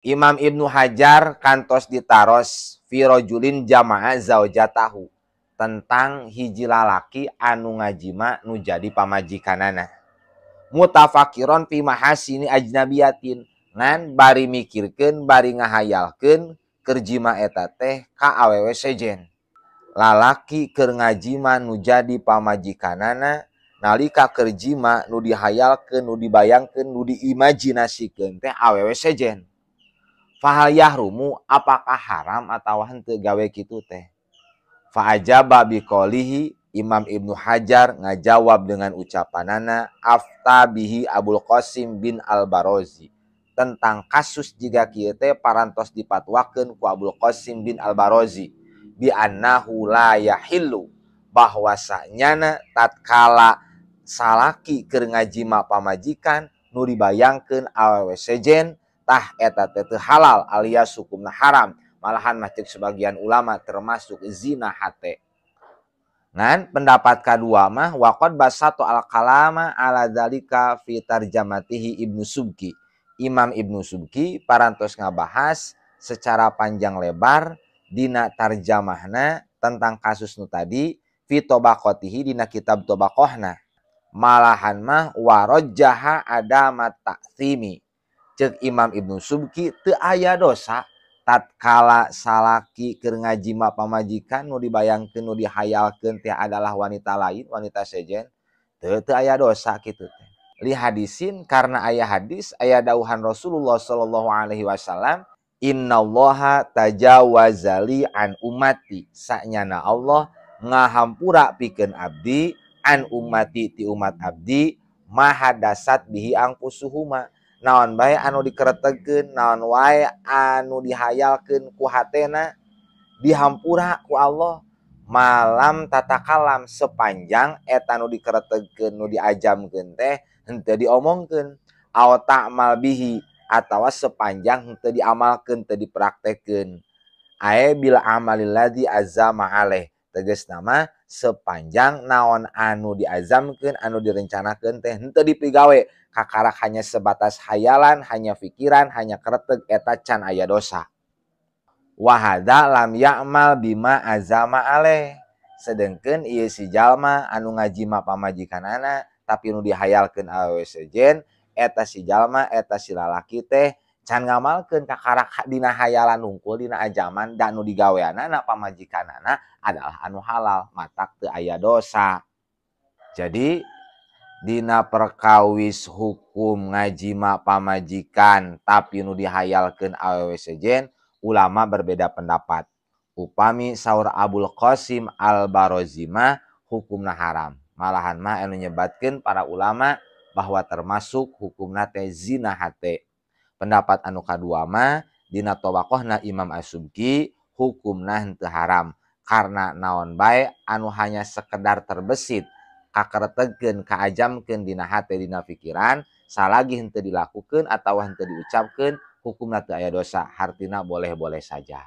Imam Ibnu Hajar kantos ditaros fi rajulin jama'a zaujatahu, tentang hiji lalaki anu ngajima nu jadi pamajikanana, mutafakiron fi mahasini ajnabiyatin, ngan bari mikirkeun bari ngahayalkeun keur jima eta teh ka awewe sejen. Lalaki keur ngajima nu jadi pamajikanana, nalika keur jima nu dihayalkeun, nu dibayangkeun, nu diimajinasikeun teh awewe sejen. Fahal yahrumu, apakah haram atau henteu gawe kitu teh? Fa'ajaba biqaulihi, Imam Ibnu Hajar ngajawab dengan ucapanana afta bihi Abul Qasim bin Al-Barozi, tentang kasus jiga kieu teh parantos dipatwakeun ku Abul Qasim bin Al-Barozi, bi annahu la yahillu, bahwasanyana tatkala salaki keur ngajima pamajikan nu dibayangkeun awewe sejen, tah eta teh teu halal alias hukumna haram, malahan mah ceuk sebagian ulama termasuk zina hate. Ngan pendapat kadua mah waqad basatu al-kalama ala dzalika fi tarjamatihi Ibnu Subki. Imam Ibnu Subki parantos ngabahas secara panjang lebar dina tarjamahna tentang kasus nu tadi fi tabaqatihi, dina kitab tabaqahna. Malahan mah warajjaha adama ta'thimi. Ceuk Imam Ibnu Subki teu aya dosa tatkala salaki keur ngajima pamajikan nu dibayangkeun nu dihayalkeun teh adalah wanita lain, wanita sejen, teu aya dosa kitu teh. Li hadisin, karena aya hadis, aya dauhan Rasulullah sallallahu alaihi wasallam, innallaha tajawaza li an ummati, sanyana Allah ngahampura pikeun abdi, an ummati ti umat abdi, mahadasat bihi angkusuhuma, naon bae anu dikeretegkeun, naon wae anu dihayalkeun ku hatena dihampura ku Allah, malam tatakalam, sepanjang eta nu dikeretegkeun nu diajamkeun teh henteu diomongkeun, aw ta'mal bihi, atawa sepanjang henteu diamalkeun, teu dipraktekkeun, ae bil amalil ladzi azama alaih, tegasna mah sepanjang naon anu diazamkeun anu direncanakeun teh henteu dipigawe, kakarak hanya sebatas hayalan, hanya pikiran, hanya kereteg, eta can aya dosa. Wa hadza lam ya'mal bima azama alaih, sedengkeun ieu si jalma anu ngajima pamajikanana tapi nu dihayalkeun awewe sejen, eta si jalma, eta si lalaki teh can ngamalkeun, kakarak dina hayalan nungkul dina ajaman, dan nu digaweanana pamajikanana adalah anu halal, matak teu aya dosa. Jadi dina perkawis hukum ngajima pamajikan tapi nu dihayalkeun awewe sejen, ulama berbeda pendapat. Upami saur Abul Qasim Al-Barozi mah hukumna haram, malahan mah anu nyebatkeun para ulama bahwa termasuk hukumna teh zina hate. Pendapat anu kadua mah dina tabaqahna Imam As-Subki hukumna henteu haram, karena naon bae anu hanya sekedar terbesit kakeretegkeun kaajamkeun dina hate dina pikiran, salagi henteu dilakukeun atawa henteu diucapkeun, hukumna teu aya dosa, hartina boleh-boleh saja.